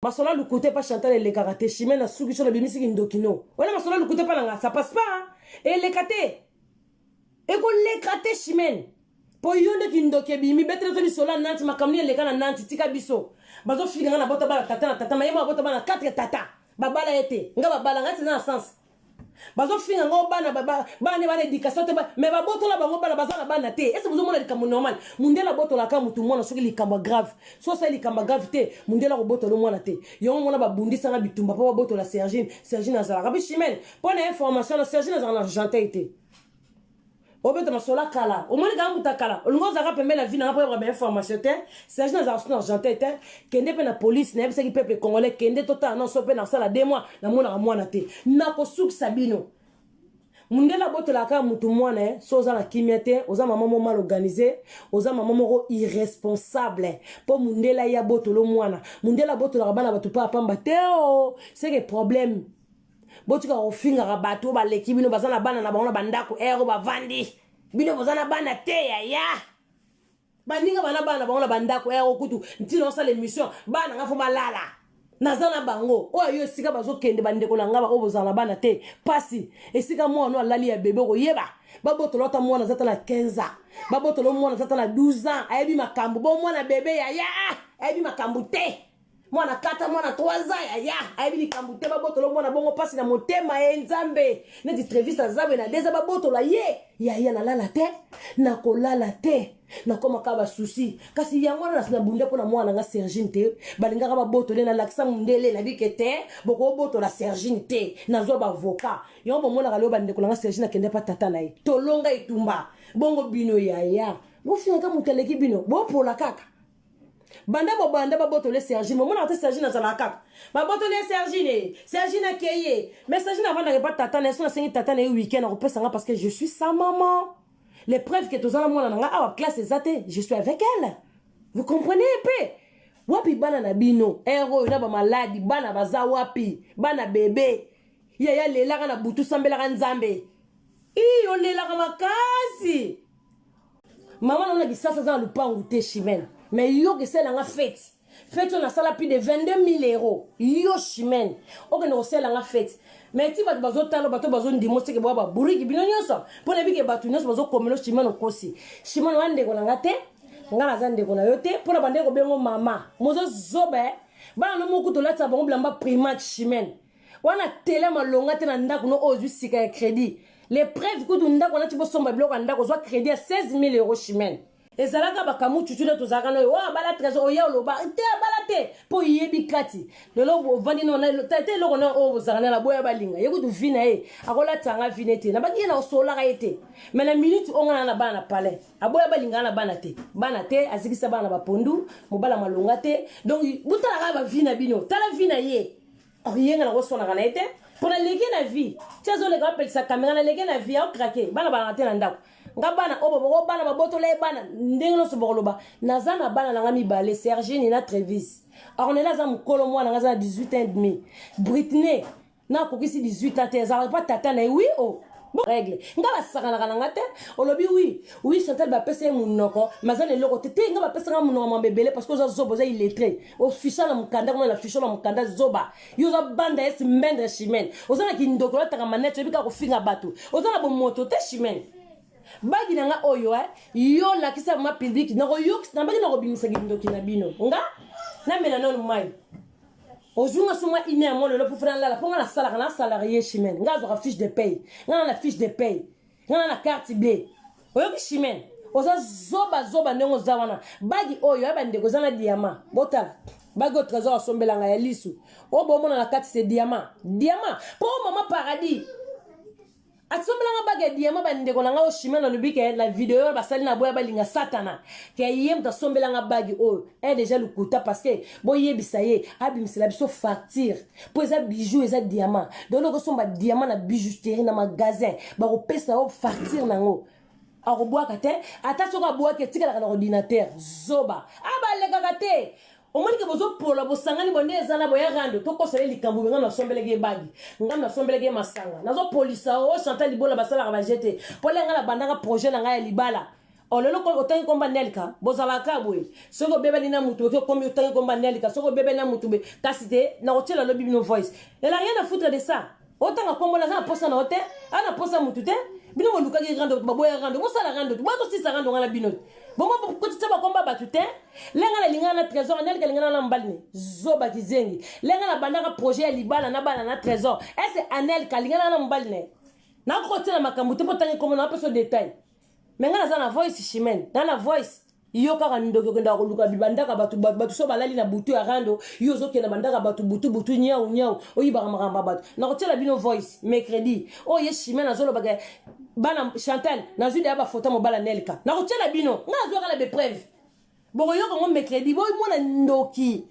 Masolo ya lokuta epa Chantal elekaka te. Chimène asuki so nabimisi kindoki no. Wana masolo ya lokuta epa na nga, ça passe pas. Hein? Eleka te. Ekoleka te Chimène. Po yo nde kindoki ebimi betela biso lisolo ya Nantes makambo nini eleka na Nantes tika biso. Bazofinga nga na bota bana tata na tata mayemo abota bana 4 tata. Babala ye te. Nga babala nga eza na sens. Bazofinga ngo bana bana bana education te mais babotola bango bana baza na bana te. Est-ce bozomona likambo normal? Mundele abotolaka mutu mwana soki likambo ya grave. So osali likambo ya grave te, mundele akobotola mwana te. Yango mona babundisanga bitumba mpo babotola Sergine. Sergine azalaka bi Chimène. Mpo na information na Sergine azalaka na Argenteuil te. Obeta masolo ya kala omoni kaka moto ya kala olingi ozalaka pembeni na vie nanga mpo oyeba bainformation te. Sergine azalaka so na Argenteuil te. Kende mpe na police, nayebisaki peuple congolais kende totala nonso mpe nasala 2 mois namonaka mwana te. Nakosukisa bino. Mundele abotolaka kaka mutu mwana eh, so oza na kimia te, oza mama moko mal organisé, oza mama moko irresponsable. Mpo mundele aye abotolo mwana. Mundele abotolaka bana bato pa pamba te o, c'est que problème. Botika kofingaka bato oyo baleki bino, baza na bana na bango na bandako ere oyo bavandi. Bino boza na bana te yaya. Baninga bana bana bango na bandako ere okutu ntina osala émission bana nga fo balala. Naza na bango oyo yo esika bazokende bandeko na nga oyo bozala na bana te pasi esika mwana alali ya bebe okoyeba babotola ata mwana aza ata na 15 ans babotola mwana aza ata na 12 ans ayebi makambo bo mwana bebe yaya ayebi makambo te mwana kata mwana 3 ans yaya ayebi likambo te babotola mwana bongo pasi na motema ye nzambe neti Trevis azabe na deza babotola ye yaya nalala te nakolala te nakoma kaka basusi kasi yango wana nabunda mpo na mwana nga Sergine te balingaka babotola nalakisa mundele nabike te bokobotola Sergine te nazwa baavocat yango bomonaka leo bandeko nanga Sergine akende pa tata na ye tolonga etumba bongo bino yaya bofingaka moto aleki bino bopola kaka banda bobanda babotole Sergine bomonaka te Sergine azalaka kaka babotole Sergine Sergine akeye mais Sergine avandaka epa tata na ye so nasengi tata na ye week-end akopesa nga parce que je suis sa maman. Les preuves que tozala mwana na nga awa classe eza te, je suis avec elle. Vous comprenez un peu? Wapi bana na bino? Ero oyo na ba maladi, bana baza wapi? Bana bebe. Yaya lelaka na butu sambelaka nzambe. Ii olelaka makasi. Mama na kisasa aza na lupangu te Chimène. Mais yo kesela nga fête. Fête on asala plus de 22 000 euros. Yo Chimène. Okende kosala nga fête. Mais ti bato bazotala bato bazondima oseke boya baburiki bino nyonso mpo nayebi ke bato nyonso bazokomela Chimène okosi. Chimène wana ndeko na nga te. Nga naza ndeko na yo te mpo na bandeko kobengo mama. Mozo zoba bana no moko tolatisa bango bilamba primate Chimène. Wana tele malonga te na ndako no oyo ozwi sika ya crédit. Les preuves kutu ndako wana ti bosomba biloko ya ndako ozwa crédit ya 16 000 euros Chimène. Ezalaka bakamucucu nde tozalaka na oyo abala trésor oya oloba te abala te mpo yebi kati lelo ovandi te eloko na oyo ozalaka na boya balinga ye kutu vi na ye akolatisa nga vi ne te nabaki ye na osololaka ye te mais na minute oyo nga na bana na palais aboya balingaka na bana te bana te azikisa bana na bapondu mobala malonga te donc botalaka bavi na bino tala vi na ye oyenga na koswanaka na ye te mpo naleki na vie ti azoleka bapelisa kamera naleki na vie aokrake bana balanga te na ndako nga bana oyo boko bana babotola ye bana ndenge nyonso bokoloba naza na bana na nga mibale Sergine na Trevis Ornella aza mokolo mwana nga aza na 18 ans et demi Britney nakokisi 18 ans te azalaka pa tata na ye wi o règle nga basakanaka na nga te olobi wi wi Chantal bapesa ye monoko mais aza na eloko te te nga bapesaka monoko mambo ebele parce que oza zoba oza illettré ofisha na mokanda koma na fisha na mokanda zoba yo oza banda esi mbendre Chimène oza na kindoki olataka manete oyebi kaka kofinga bato oza na bomoto te Chimène bagi na nga oyo yo lakisa ma public nakoyokisa nabaki nakobimisa kindoki na bino nga namela nanu mai ozunga so mwa ine ya mwa lelo mpo fana lala mpo nga nasalaka na salarié Chimène nga azwaka fiche de paye nga na na fiche de paye nga na na carte bleue oyoki Chimène oza zoba zoba ndenge oza wana bagi oyo ya bandeko eza na diamant botala bagi oyo trésor asombelanga ya lisu oyo bomona na kati se diamant diamant mpo mama paradis asombelanga bagi ya diamant bandeko na nga oyo Chimène alobi ke na video oyo basali na boya balinga satana ke ye moto asombelanga bagi oyo e déjà lokuta parce que boyebisa ye abimisela biso facture mpo eza bijou eza diamant donc okosomba diamant na bijouterie na magasin bakopesa yo facture nango akobwaka te ata soki abwaki etikalaka na ordinateur zoba abalekaka te omoni ke bozopola bosangani bo nde eza na boya rando tokosala likambo nga nasombelaki ye bagi nga nasombelaki ye masanga nazopolisa o Chantal Libola basalaka baje te mpo le nga nabandaka projet na ngai ya libala. O lelo otangi komba Nelka, bozalaka boye. Soki obebani na mutu, oki okomi otangi komba Nelka, soki obebani na mutu be, kasi te nakotiela lobi bino voice. Elle a rien à foutre de ça. Otanga kombo na za posa na ote, ana posa mutu te. Bino bolukaki rando, baboya rando, bosala rando, boya tosisa rando ngana bino. Bongo kotisa bakomba bato te. Lenga na lingana na trésor, Nelka lingana na mobali ne. Zoba kizengi. Lenga na bandaka projet ya libala na bana na trésor. Ese Anelka lingana na mobali ne. Nakotiela makambo te po tangi kombo na peso détail. Me nga naza na voice Chimene, na na voice yo kaka ndoki okendaka koluka bibandaka bato bato so balali na butu ya rando, yo ozokenda bandaka bato butu butu nyau nyau, oyibaka makambo ya bato. Nakotiela bino voice mercredi oyo ye Chimene azolobaka bana Chantal nazwi deya bafoto mobala Nelka. Nakotiela bino, nga nazwaka na bepreuve. Bokoyoka ngo mercredi, bomona ndoki.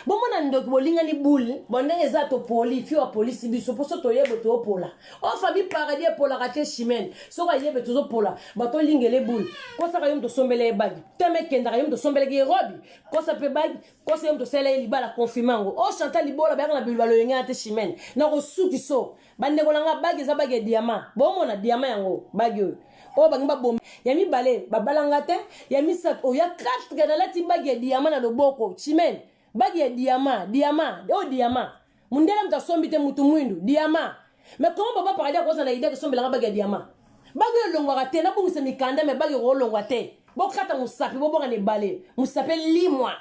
Bomona ndoki bolingani boule, bon ndenge eza topoli, fio apolisi biso poso toyebe topola. O famille paradis epolaka te Chimene. Soki ayebe tozopola, bato lingele boule. Kosaka yo moto osombela ye bagi. Teme ekendaka yo moto osombelaki ye robi. Kosa pe bagi, kosa yo moto osala ye libala confirme yango. O Chantal Libola bayaka na biloba loyenge te Chimene. Nakosuki so. Bandeko na nga bagi eza bagi ya diamant. Bomona diamant yango bagi oyo. Oyo bangi babomba. Ya mibale babalanga te, ya misato oyo ya 4 nalati bagi ya diamant na loboko. Chimene, bagi ya diamant, diamant, oyo diamant. Mundele moto asombi te mutu mwindu, diamant. Mais comment papa paradis akoza na idée kosombelanga bagi ya diamant? Bagi oyo elongwaka te, nabungisa mikanda mais bagi ekolongwa te. Bokata mosapi, bobwaka na ebale. Mosapi elimwa.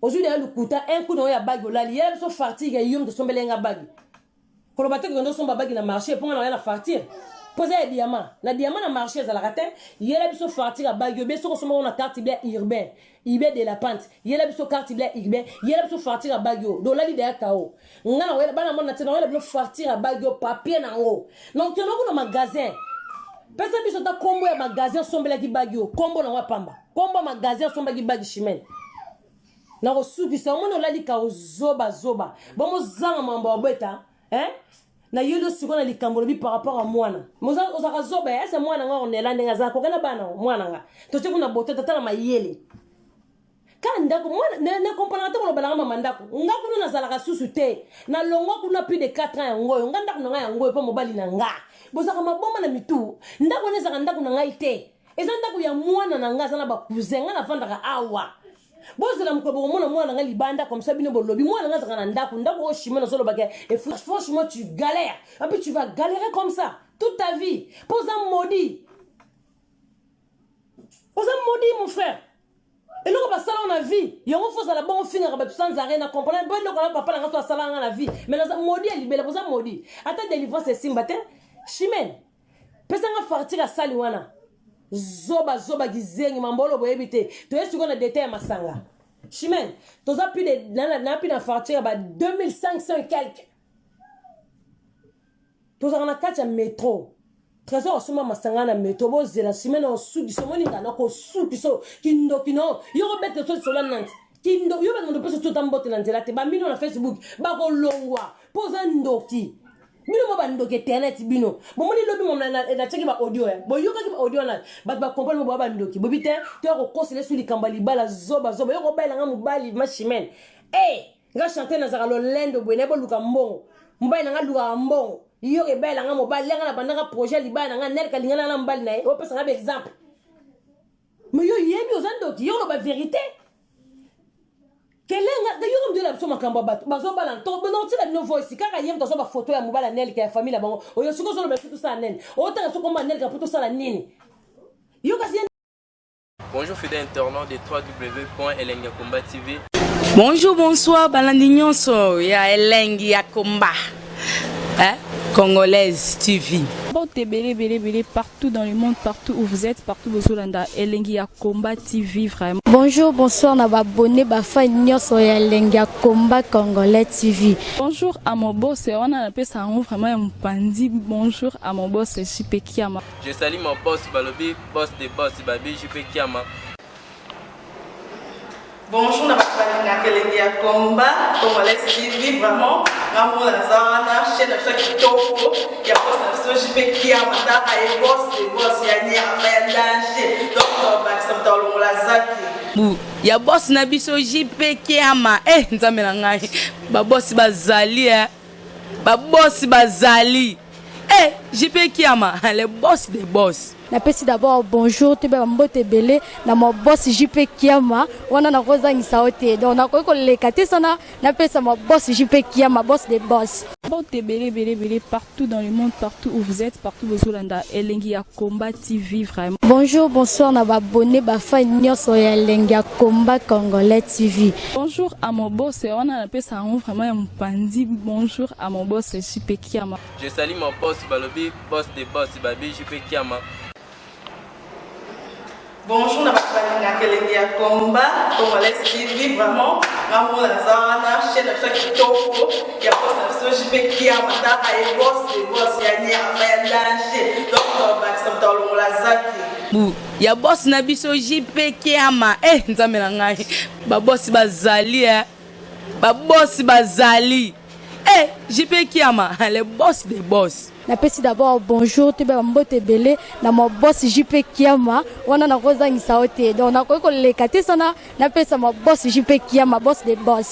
Ozwi deya lokuta, un coup na oyo ya bagi olali. Yela biso fartire ya yo moto osombeli nga bagi. Koloba te kokende osomba bagi na marché mpo nga na oya na fartire. Mpo eza ya diamant. Na diamant na marché ezalaka te. Yela biso fartire ya bagi oyo. Soki osomba ngo na carte bleue urbain, urbain de la pente. Yela biso carte bleue urbain. Yela biso fartire ya bagi oyo. Dolali deya kao. Nga na oyela bana mona te na oyela bino fartire ya bagi oyo papier na ngo. Na okende kuna magasin. Pesa biso ta kombo ya magasin osombelaki bagi oyo. Kombo na ngo ya pamba. Kombo ya magasin osombaki bagi Chimene. Nakosukisa omoni olali ka ozoba zoba. Bomozanga mambo ya beta, hein? Na yeli osiko na likambo lobi par rapport à mwana. Moza ozaka zoba ya ese mwana nga onela ndenge azaka kokena bana mwana nga. Totie kuna bote tata na mayele. Ka ndako mwana ne, ne comprendre te koloba nanga mama ndako. Nga kuna nazalaka susu te. Na longwa kuna plus de 4 ans yango oyo. Nga ndako na nga yango oyo pa mobali na nga. Bozaka maboma na mitu. Ndako wana ezaka ndako na ngai te. Eza ndako ya mwana na nga aza na ba cousin nga navandaka awa. Bozela mokolo bokomona mwana na nga libanda comme ça bino bolobi mwana na nga azalaka na ndako ndako oyo Chimene ozoloba ke et franchement tu galères en plus tu vas galérer comme ça toute ta vie po oza maudit, oza maudit mon frère. Eloko basala na vie yango fo ozala bongo fingaka bato sans arrêt na comprendre bo eloko na papa na nga so asala nga na vie mais naza maudit ya libela boza maudit ata délivrance esimba te Chimene. Pesa nga fartire asali wana. Zoba zoba kizengi mambolo boyebi te. Toye sikoyo na détail ya masanga. Chimene, toza plus de na na plus na fartire ba 2500 et quelque. Tozaka na kati ya metro. Trésor asomba masanga na metro bozela Chimene osukisa omoni nga na kosukisa kindoki no yo kobeta so sola nanti kindo yo bato pesa tota mbote na nzela te bamino na Facebook bakolongwa mpo oza ndoki. Bino mo bandoki internet bino bomoni lobi mo natiaki ba audio ya boyokaki ba audio wana bato bakomprendre mo boya bandoki bobi te to ya kokosela esu likambo ya libala zoba zoba yo kobalela nga mobali ma Chimene eh nga chanter nazaka lolendo boye naye boluka mbongo mobali na nga alukaka mbongo yo ebalela nga mobali lenga na bandaka projet libala na nga nelka lingana na mobali na ye opesa nga ba exemple mais yo yebi oza ndoki yo oloba vérité kelenga yo mdela biso makambo ya bato bazobala to notika bino voice kaka ye moto azwa bafoto ya mobali ya nelka ya famille na bango oyo soki ozoloba biso tosala nini otanga soki komba nelka mpo tosala nini yo kasi. Bonjour fidèles internautes de www.elengiyakomba TV. Bonjour, bonsoir, balandi nyonso ya Elengi ya Komba. Hein? Congolaise TV. Mbote ebele ebele ebele partout dans le monde, partout où vous êtes, partout bozolanda Elengi ya Komba TV vraiment. Bonjour, bonsoir na ba abonné ba fan nyonso ya Elengi ya Komba Congolais TV. Bonjour à mon boss, wana napesa yango vraiment ya mopandi. Bonjour à mon boss JP Kiama. Je salue mon boss balobi boss de boss babi JP Kiama. Bonjour na bato balingaka Elengi ya Komba Congolais TV vraiment ngambo naza wana chaîne na biso ya kitoko ya boss na biso JP Kiama taka ye boss de boss ya nyama ya danger donc tobakisa moto alongola zaki Bu ya boss na biso JP Kiama eh nzambe na ngai ba boss bazali eh ba boss bazali eh JP Kiama le boss de boss. Napesi d'abord bonjour, toyeba bambote ebele na ma boss JP Kiama. Wana nakozangisa yo te, donc nakoki koleka te sana napesa ma boss JP Kiama, boss de boss. Mbote ebele ebele ebele partout dans le monde, partout où vous êtes, partout bozolanda Elengi ya Combat TV vraiment. Bonjour, bonsoir na baabonnés, bafans nyonso ya Elengi ya Combat Congolais TV. Bonjour à mon boss, wana napesa yango vraiment ya mopandi. Bonjour à mon boss JP Kiama. Je salue mon boss, balobi boss de boss, babi JP Kiama. Bonjour na bato balingaka Elengi ya Combat Congolais TV. Vraiment, nga moko naza wana, chaîne na biso ya kitoko ya boss na biso JP Kiama. Taka ye, boss de boss ya nyama ya danger. Donc bakisa moto alongola zaki. Bu ya boss na biso JP Kiama. E Nzambe na ngai, babosi bazali e, babosi bazali e, JP Kiama, le boss de boss. Napesi d'abord bonjour, toyeba bambote ebele na ma boss JP Kiama. Wana nakozangisa yo te, donc nakoki koleka te sana napesa ma boss JP Kiama, boss de boss.